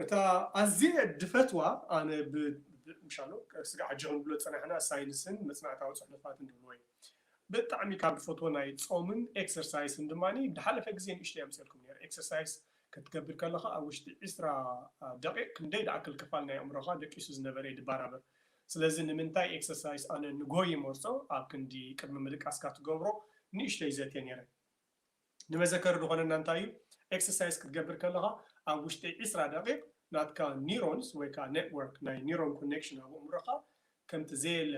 እታ ኣዝየ ድፈትዋ ኣነ ብ- ብ- ምሻሎ ስጋዕ ሕጂ ክንብሎ ዝጸናሕና ሳይንስን መጽናዕታዊ ጽሑፋትን ድብልዎ እዩ። ብጣዕሚ ካብ ድፈትዎ ናይ ጾምን ኤክሰርሳይስን ድማ ብዝሓለፈ ግዜ ንእሽተይ ኣምፅልኩም ነይረ። ኤክሰርሳይስ ክትገብር ከለኻ ኣብ ውሽጢ ዕስራ ደቂቕ ክንደይ ዝኣክል ክፋል ናይ ኣእምሮኻ ደቂሱ ዝነበረ እዩ ድባራበር። ስለዚ ንምንታይ ኤክሰርሳይስ ኣነ ንጎ ይመርፆ ኣብ ክንዲ ቅድሚ ምድቃስካ ትገብሮ ንእሽተይ ዘትየ ነይረ። ንመዘከሪ ዝኾነና እንታይ እዩ? ኤክሰርሳይስ ክትገብር ከለኻ ኣብ ውሽጢ ዕስራ ደቂቕ ናትካ ኒሮንስ ወይ ከዓ ኔትወርክ ናይ ኒሮን ኮኔክሽን ኣብ ኣእምሮኻ ከምቲ ዘየለ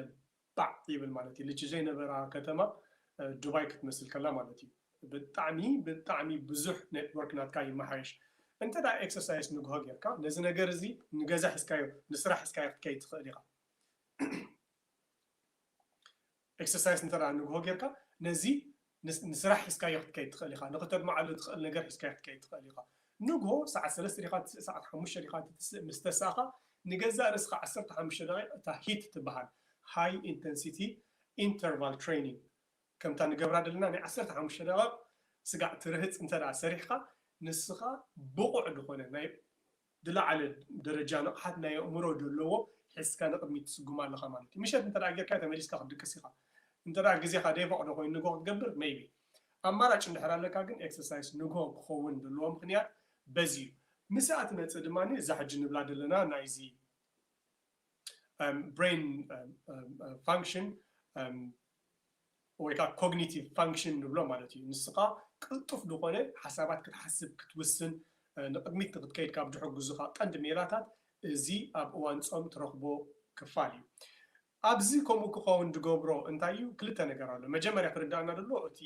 ባዕ ይብል ማለት እዩ። ልቺ ዘይነበራ ከተማ ዱባይ ክትመስል ከላ ማለት እዩ። ብጣዕሚ ብጣዕሚ ብዙሕ ኔትወርክ ናትካ ይመሓየሽ። እንተ ደኣ ኤክሰርሳይስ ንግሆ ጌርካ ነዚ ነገር እዚ ንገዛ ሒዝካዮ ንስራሕ ሒዝካዮ ክትከይድ ትኽእል ኢኻ። ኤክሰርሳይስ እንተ ንግሆ ጌርካ ነዚ ንስራሕ ሒዝካዮ ክትከይድ ትኽእል ኢኻ። ንክተድማዓሉ ትኽእል ነገር ሒዝካዮ ክትከይድ ትኽእል ኢኻ። ንግሆ ሰዓት ሰለስተ ዲኻ ትስእ ሰዓት ሓሙሽተ ዲኻ ትስእ ምስ ተሳእኻ ንገዛእ ርእስኻ ዓሰርተ ሓሙሽተ ደቂቕ እታ ሂት ትበሃል ሃይ ኢንተንሲቲ ኢንተርቫል ትሬኒንግ ከምታ ንገብራ ዘለና ናይ ዓሰርተ ሓሙሽተ ደቂቕ ስጋዕ ትርህፅ እንተ ደኣ ሰሪሕካ ንስኻ ብቑዕ ዝኾነ ናይ ዝለዓለ ደረጃ ንቕሓት ናይ ኣእምሮ ዘለዎ ሒዝካ ንቕድሚት ትስጉም ኣለኻ ማለት እዩ። ምሸት እንተ ጌርካ ተመሊስካ ክትድቅስ ኢኻ። እንተ ግዜኻ ዘይፈቕዶ ኮይኑ ንግሆ ክትገብር ሜይቢ ኣማራጭ እንድሕር ኣለካ ግን ኤክሰርሳይስ ንግሆ ክኸውን ዘለዎ ምኽንያት በዚ እዩ። ምስኣ ትመፅእ ድማ እዛ ሕጂ ንብላ ዘለና ናይዚ ብሬን ፋንክሽን ወይ ከዓ ኮግኒቲቭ ፋንክሽን ንብሎ ማለት እዩ። ንስኻ ቅልጡፍ ዝኾነ ሓሳባት ክትሓስብ ክትውስን ንቅድሚት ንክትከይድ ካብ ዝሕግዙኻ ቀንዲ ሜላታት እዚ ኣብ እዋን ፆም ትረኽቦ ክፋል እዩ። ኣብዚ ከምኡ ክኸውን ዝገብሮ እንታይ እዩ? ክልተ ነገር ኣሎ። መጀመርያ ክርዳእና ዘሎ እቲ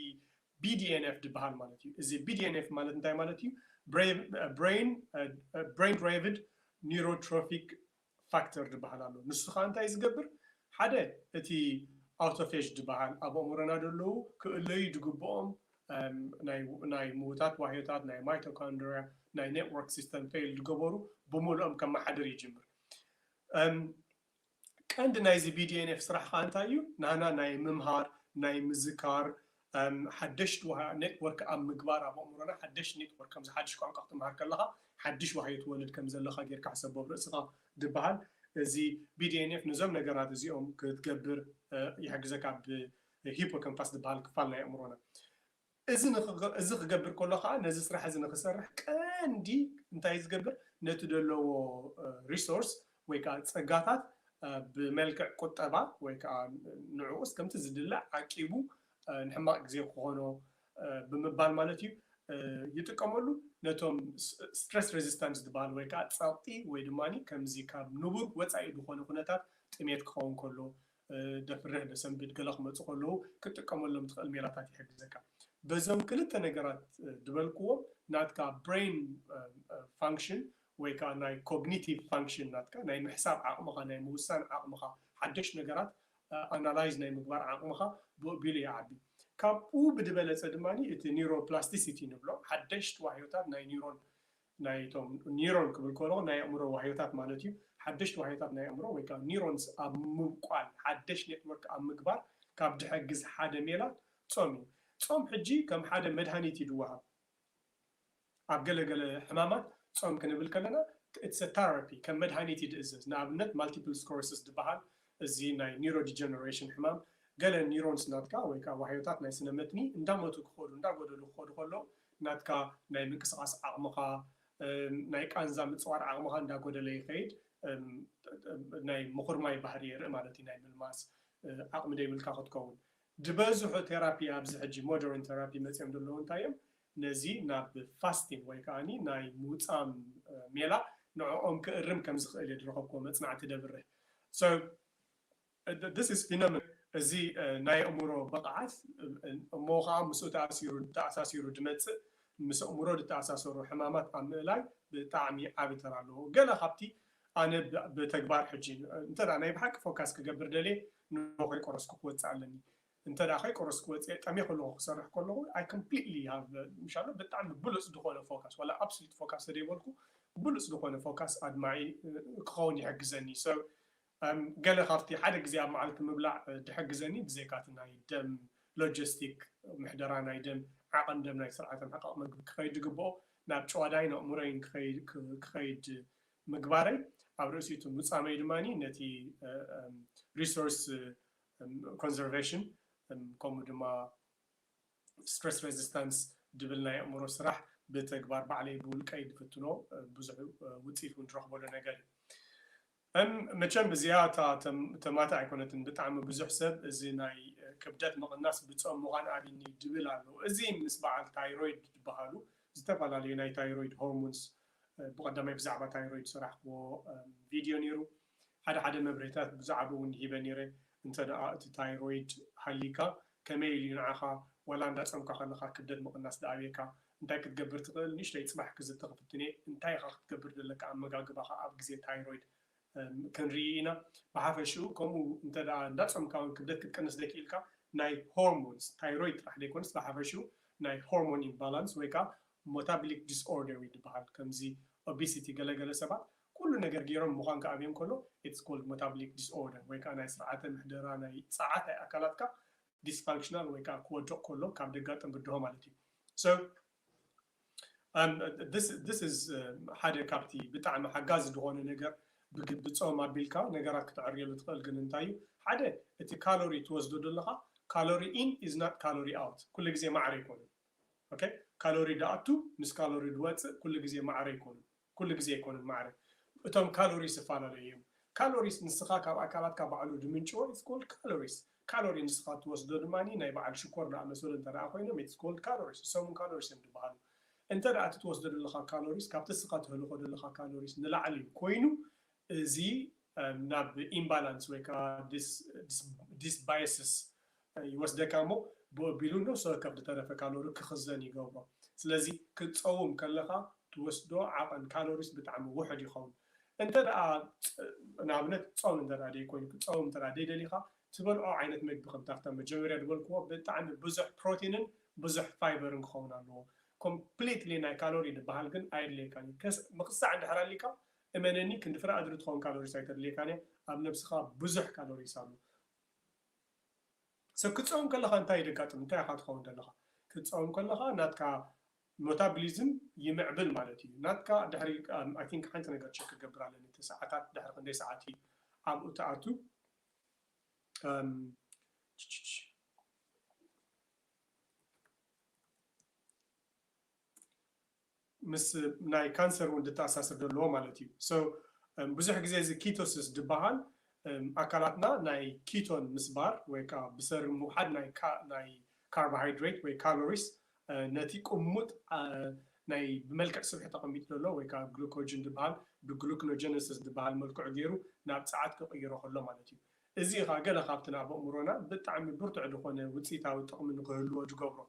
ቢ ዲ ኤን ኤፍ ዝበሃል ማለት እዩ። እዚ ቢ ዲ ኤን ኤፍ ማለት እንታይ ማለት እዩ? ብሬን ድራይቭድ ኒውሮትሮፊክ ፋክተር ዝበሃል ኣሎ። ንሱ ከዓ እንታይ ዝገብር? ሓደ እቲ ኣውቶፌጅ ዝበሃል ኣብ ኣእምሮና ዘለዉ ክእለዩ ዝግብኦም ናይ ምዉታት ዋህዮታት ናይ ማይቶኮንድሪያ ናይ ኔትወርክ ሲስተም ፌል ዝገበሩ ብምልኦም ከመሓድር ይጅምር። ቀንዲ ናይዚ ቢ ዲ ኤን ኤፍ ስራሕ ከዓ እንታይ እዩ? ናና ናይ ምምሃር ናይ ምዝካር ሓደሽቲ ኔትወርክ ኣብ ምግባር ኣብ ኣእምሮና ሓደሽቲ ኔትወርክ ከምዚ ሓድሽ ቋንቋ ክትምሃር ከለካ ሓድሽ ዋህዮ ትወልድ ከም ዘለካ ጌርካ ሕሰቦ ኣብ ርእስካ ዝበሃል እዚ ቢ ዲ ኤን ኤፍ ነዞም ነገራት እዚኦም ክትገብር ይሕግዘካ። ብ ሂፖካምፓስ ዝበሃል ክፋል ናይ ኣእምሮና እዚ ክገብር ከሎ ከዓ ነዚ ስራሕ እዚ ንክሰርሕ ቀንዲ እንታይ ዝገብር ነቲ ዘለዎ ሪሶርስ ወይ ከዓ ፀጋታት ብመልክዕ ቁጠባ ወይ ከዓ ንዕኡስ ከምቲ ዝድለ ዓቂቡ ንሕማቕ ግዜ ክኾኖ ብምባል ማለት እዩ ይጥቀመሉ። ነቶም ስትረስ ሬዚስታንስ ዝበሃል ወይ ከዓ ፀቕጢ ወይ ድማ ከምዚ ካብ ንቡር ወፃኢ ዝኾነ ኩነታት ጥሜት ክኸውን ከሎ ደፍርህ ደሰንብድ ገለ ክመፁ ከለዉ ክትጥቀመሎም ትኽእል ሜላታት ይሕግዘካ። በዞም ክልተ ነገራት ዝበልክዎም ናትካ ብሬን ፋንክሽን ወይ ከዓ ናይ ኮግኒቲቭ ፋንክሽን ናትካ ናይ ምሕሳብ ዓቕምኻ ናይ ምውሳን ዓቕምኻ ሓደሽ ነገራት ኣናላይዝ ናይ ምግባር ዓቕምኻ ብኡቢሉ ይዓቢ። ካብኡ ብድበለፀ ድማ እቲ ኒውሮፕላስቲሲቲ ንብሎ ሓደሽቲ ዋህዮታት ናይ ኒውሮን ናይቶም ኒውሮን ክብል ከሎ ናይ ኣእምሮ ዋህዮታት ማለት እዩ። ሓደሽቲ ዋህዮታት ናይ ኣእምሮ ወይ ከዓ ኒውሮንስ ኣብ ምብቋል ሓደሽ ኔትወርክ ኣብ ምግባር ካብ ድሕግዝ ሓደ ሜላ ጾም እዩ። ጾም ሕጂ ከም ሓደ መድሃኒት እዩ ድወሃብ። ኣብ ገለገለ ሕማማት ጾም ክንብል ከለና it's a therapy ከም መድሃኒት እዩ ድእዘዝ። ንኣብነት ማልቲፕል ስክለሮሲስ ዝበሃል እዚ ናይ ኒውሮ ዲጀነሬሽን ሕማም ገለ ኒውሮንስ ናትካ ወይ ከዓ ዋህዮታት ናይ ስነ መትኒ እንዳሞቱ ክኸዱ እንዳጎደሉ ክኸዱ ከለዉ ናትካ ናይ ምንቅስቃስ ዓቕምኻ ናይ ቃንዛ ምፅዋር ዓቕምኻ እንዳጎደለ ይኸይድ። ናይ ምኹርማይ ባህሪ የርኢ ማለት እዩ። ናይ ምልማስ ዓቕሚ ደይብልካ ክትከውን ዝበዝሑ ቴራፒ ኣብዚ ሕጂ ሞደርን ቴራፒ መፅኦም ዘለዉ እንታይ እዮም ነዚ ናብ ፋስቲንግ ወይ ከዓ ናይ ምውፃም ሜላ ንዕኦም ክእርም ከም ዝኽእል እየ ዝረኸብክዎ መፅናዕቲ ደብርህ። This is phenomenon እዚ ናይ ኣእምሮ ብቕዓት እሞ ከዓ ምስኡ ተኣሲሩ ተኣሳሲሩ ዝመፅእ ምስ ኣእምሮ ዝተኣሳሰሩ ሕማማት ኣብ ምእላይ ብጣዕሚ ዓቢ ተራ ኣለዎ። ገለ ካብቲ ኣነ ብተግባር ሕጂ እንተ ናይ ብሓቂ ፎካስ ክገብር ደልየ ንሮ ከይቆረስኩ ክወፅእ ኣለኒ እንተ ከይቆረስኩ ወፅየ ጠምየ ከለኹ ክሰርሕ ከለኹ I completely have ምሻሎ ብጣዕሚ ብሉፅ ዝኾነ ፎካስ ዋላ ኣብስሉት ፎካስ ዘይበልኩ ብሉፅ ዝኾነ ፎካስ ኣድማዒ ክኸውን ይሕግዘኒ። ገለ ካብቲ ሓደ ግዜ ኣብ መዓልቲ ምብላዕ ድሕግዘኒ ብዘይካቲ ናይ ደም ሎጂስቲክ ምሕደራ ናይ ደም ዓቐን ደም ናይ ስርዓተ ምሕቃቕ መግቢ ክኸይድ ዝግብኦ ናብ ጨዋዳይን ኣእምሮይን ክኸይድ ምግባረይ ኣብ ርእሲቱ ምጻመይ ድማ ነቲ resource conservation ከምኡ ድማ stress resistance ድብል ናይ ኣእምሮ ስራሕ ብተግባር ባዕለይ ብውልቀይ ዝፍትኖ ብዙሕ ውፅኢት እውን ዝረኽበሉ ነገር እዩ። መቸም ብዚኣ ተማታ ኣይኮነትን፣ ብጣዕሚ ብዙሕ ሰብ እዚ ናይ ክብደት ምቕናስ ብፆም ምዃን ኣብኒ ድብል ኣሎ። እዚ ምስ በዓል ታይሮይድ ዝበሃሉ ዝተፈላለዩ ናይ ታይሮይድ ሆርሞንስ ብቀዳማይ ብዛዕባ ታይሮይድ ዝሰራሕክዎ ቪድዮ ነይሩ። ሓደ ሓደ መብርህታት ብዛዕባ እውን ሂበ ነይረ። እንተ ደኣ እቲ ታይሮይድ ሃሊካ ከመይ ኢሉ ንዓኻ ዋላ እንዳጸምካ ከለኻ ክብደት ምቕናስ ደኣብየካ እንታይ ክትገብር ትኽእል? ንእሽተይ ጽባሕ ክዝቲ ክፍትን እየ። እንታይ ኢኻ ክትገብር ዘለካ ኣመጋግባኻ ኣብ ግዜ ታይሮይድ ክንርኢ ኢና። ብሓፈሽኡ ከምኡ እንተ ደኣ እንዳጸምካ እውን ክብደት ክትቀንስ ደኪኢልካ ናይ ሆርሞንስ ታይሮይድ ጥራሕ ዘይኮንስ ብሓፈሽኡ ናይ ሆርሞን ኢምባላንስ ወይ ከዓ ሞታብሊክ ዲስኦርደር እዩ ዝበሃል። ከምዚ ኦቢሲቲ ገለገለ ሰባት ኩሉ ነገር ገይሮም ምዃን ክኣብዮም ከሎ it's called ሞታብሊክ ዲስኦርደር ወይ ከዓ ናይ ስርዓተ ምሕደራ ናይ ጸዓት ኣካላትካ ዲስፋንክሽናል ወይ ከዓ ክወድቕ ከሎ ካብ ደጋጥም ብድሆ ማለት እዩ። So this is ሓደ ካብቲ ብጣዕሚ ሓጋዚ ዝኾነ ነገር ብጾም ኣቢልካ ነገራት ክትዕርየሉ ትኽእል። ግን እንታይ እዩ ሓደ እቲ ካሎሪ ትወስዶ ዘለኻ ካሎሪ in is not calorie out ኩሉ ግዜ ማዕረ ኣይኮነን። ኦኬ ካሎሪ ድኣቱ ምስ ካሎሪ ድወፅእ ኩሉ ግዜ ማዕረ ኣይኮነን። ኩሉ ግዜ ኣይኮነን ማዕረ። እቶም ካሎሪስ ይፈላለዩ እዮም። ካሎሪስ ንስኻ ካብ ኣካላትካ ባዕሉ ድምንጭዎ it's called ካሎሪስ። ካሎሪ ንስኻ ትወስዶ ድማ ናይ በዓል ሽኮር ዝኣመሰሉ እንተ ደኣ ኮይኖም it's called ካሎሪስ። እሶም እውን ካሎሪስ እዮም ዝበሃሉ። እንተ ደኣ እቲ ትወስዶ ዘለኻ ካሎሪስ ካብቲ ንስኻ ትህልኾ ዘለኻ ካሎሪስ ንላዕሊ ኮይኑ እዚ ናብ ኢምባላንስ ወይ ከዓ ዲስባዮሲስ ይወስደካ እሞ ብኡ ኣቢሉ ነፍሲ ወከፍ ዝተረፈ ካሎሪ ክኽዘን ይገብሮ። ስለዚ ክትፀውም ከለኻ ትወስዶ ዓቐን ካሎሪስ ብጣዕሚ ውሑድ ይኸውን። እንተ ደኣ ንኣብነት ጾም እንተ ደኣ ደይኮይኑ ክትፀውም እንተ ደኣ ደይደሊኻ ትበልዖ ዓይነት መግቢ ከምታ ኣብታ መጀመርያ ዝበልክዎ ብጣዕሚ ብዙሕ ፕሮቲንን ብዙሕ ፋይበርን ክኸውን ኣለዎ። ኮምፕሊትሊ ናይ ካሎሪ ዝበሃል ግን ኣየድልየካን እዩ። ምኽሳዕ እንድሕር ኣሊካ እመነኒ ክንዲ ፍረ ኣድሪ ትኸውን ካሎሪስ ኣይተድልየካን እያ። ኣብ ነብስኻ ብዙሕ ካሎሪስ ኣሎ። ሰብ ክትፀውም ከለኻ እንታይ ደጋጥም እንታይ ኢኻ ትኸውን ዘለኻ? ክትፀውም ከለኻ ናትካ ሞታብሊዝም ይምዕብል ማለት እዩ። ናትካ ድሕሪ I think ሓንቲ ነገር ቸክ ክገብር ኣለኒ እቲ ሰዓታት ድሕሪ ክንደይ ሰዓት እዩ ኣብኡ ትኣቱ? ምስ ናይ ካንሰር እውን ዝተኣሳሰር ዘለዎ ማለት እዩ። ብዙሕ ግዜ እዚ ኪቶሲስ ዝበሃል ኣካላትና ናይ ኪቶን ምስባር ወይ ከዓ ብሰሪ ምውሓድ ናይ ካርቦሃይድሬት ወይ ካሎሪስ ነቲ ቅሙጥ ናይ ብመልክዕ ስብሒ ተቐሚጡ ዘሎ ወይ ከዓ ግሉኮጅን ዝበሃል ብግሉክኖጀነሲስ ዝበሃል መልክዑ ገይሩ ናብ ፀዓት ክቕይሮ ከሎ ማለት እዩ። እዚ ከዓ ገለ ካብቲ ናብ ኣእምሮና ብጣዕሚ ብርቱዕ ዝኾነ ውፅኢታዊ ጥቕሚ ንክህልዎ ዝገብሮ።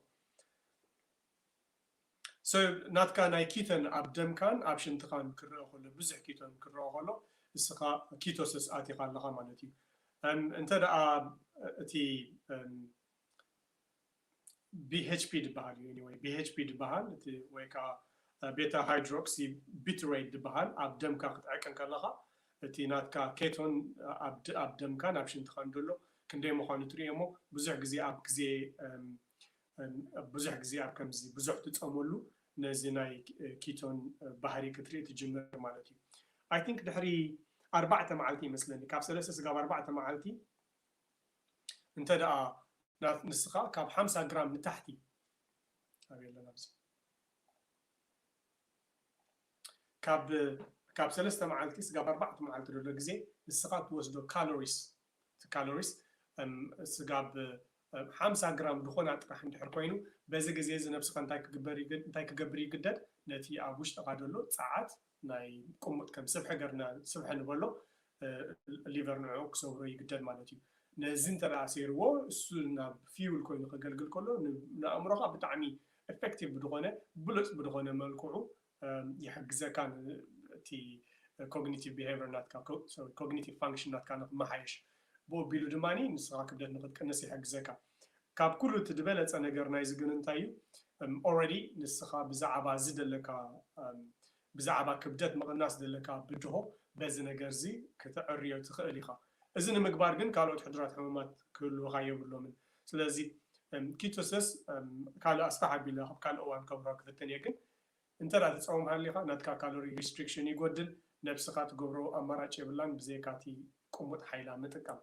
So ናትካ ናይ ኪቶን ኣብ ደምካን ኣብ ሽንትኻን ክረአ ከሎ ብዙሕ ኪቶን ክረአ ከሎ እስኻ ኪቶሲስ ኣቲኻ ኣለኻ ማለት እዩ። እንተ ደኣ እቲ BHP ዝበሃል እዩ ወይ BHP ዝበሃል ወይ ከዓ ቤታ ሃይድሮክሲ ቢትሬት ዝበሃል ኣብ ደምካ ክትዕቅን ከለኻ እቲ ናትካ ኬቶን ኣብ ደምካን ኣብ ሽንትኻን ዘሎ ክንደይ ምዃኑ ትርእዮ እሞ ብዙሕ ግዜ ኣብ ግዜ ብዙሕ ግዜ ኣብ ከምዚ ብዙሕ ትፀመሉ ነዚ ናይ ኪቶን ባህሪ ክትርኢ ትጅምር ማለት እዩ። I think ድሕሪ ኣርባዕተ መዓልቲ ይመስለኒ ካብ ሰለስተ ስጋብ ኣርባዕተ መዓልቲ እንተ ደኣ ንስኻ ካብ ሓምሳ ግራም ንታሕቲ ኣበይ ኣለና ኣብዚ ካብ ሰለስተ መዓልቲ ስጋብ ኣርባዕተ መዓልቲ ዘሎ ግዜ ንስኻ ትወስዶ ካሎሪስ ካሎሪስ ስጋብ ሓምሳ ግራም ዝኾና ጥራሕ እንድሕር ኮይኑ በዚ ግዜ እዚ ነብስኻ እንታይ ክገብር ይግደድ ነቲ ኣብ ውሽጥኻ ዘሎ ፀዓት ናይ ቅሙጥ ከም ስብሒ ገርና ስብሒ ንበሎ ሊቨር ንዕኡ ክሰብሮ ይግደድ ማለት እዩ። ነዚ እንተ ደኣ ሰይርዎ እሱ ናብ ፊውል ኮይኑ ከገልግል ከሎ ንኣእምሮኻ ብጣዕሚ ኤፌክቲቭ ብድኾነ ብሉፅ ብድኾነ መልክዑ ይሕግዘካ እቲ ኮግኒቲቭ ቢሄቨር ናትካ ኮግኒቲቭ ፋንክሽን ናትካ ንክመሓየሽ ብኡ ኣቢሉ ድማ ንስኻ ክብደት ንክትቅንስ ይሕግዘካ። ካብ ኩሉ እቲ ዝበለፀ ነገር ናይዚ ግን እንታይ እዩ? ኦረዲ ንስኻ ብዛዕባ እዚ ዘለካ ብዛዕባ ክብደት ምቕናስ ዘለካ ብድሆ በዚ ነገር እዚ ክትዕርዮ ትኽእል ኢኻ። እዚ ንምግባር ግን ካልኦት ሕዱራት ሕሙማት ክህልውኻ የብሎምን። ስለዚ ኪቶሰስ ካልእ ኣስፋሕ ኣቢለ ካብ ካልእ እዋን ከብሮ ክፍትን እየ ግን እንተ ትፀውም ሃሊኻ ናትካ ካሎሪ ሪስትሪክሽን ይጎድል። ነብስኻ ትገብሮ ኣማራጭ የብላን ብዘይካቲ ቅሙጥ ሓይላ ምጥቃም።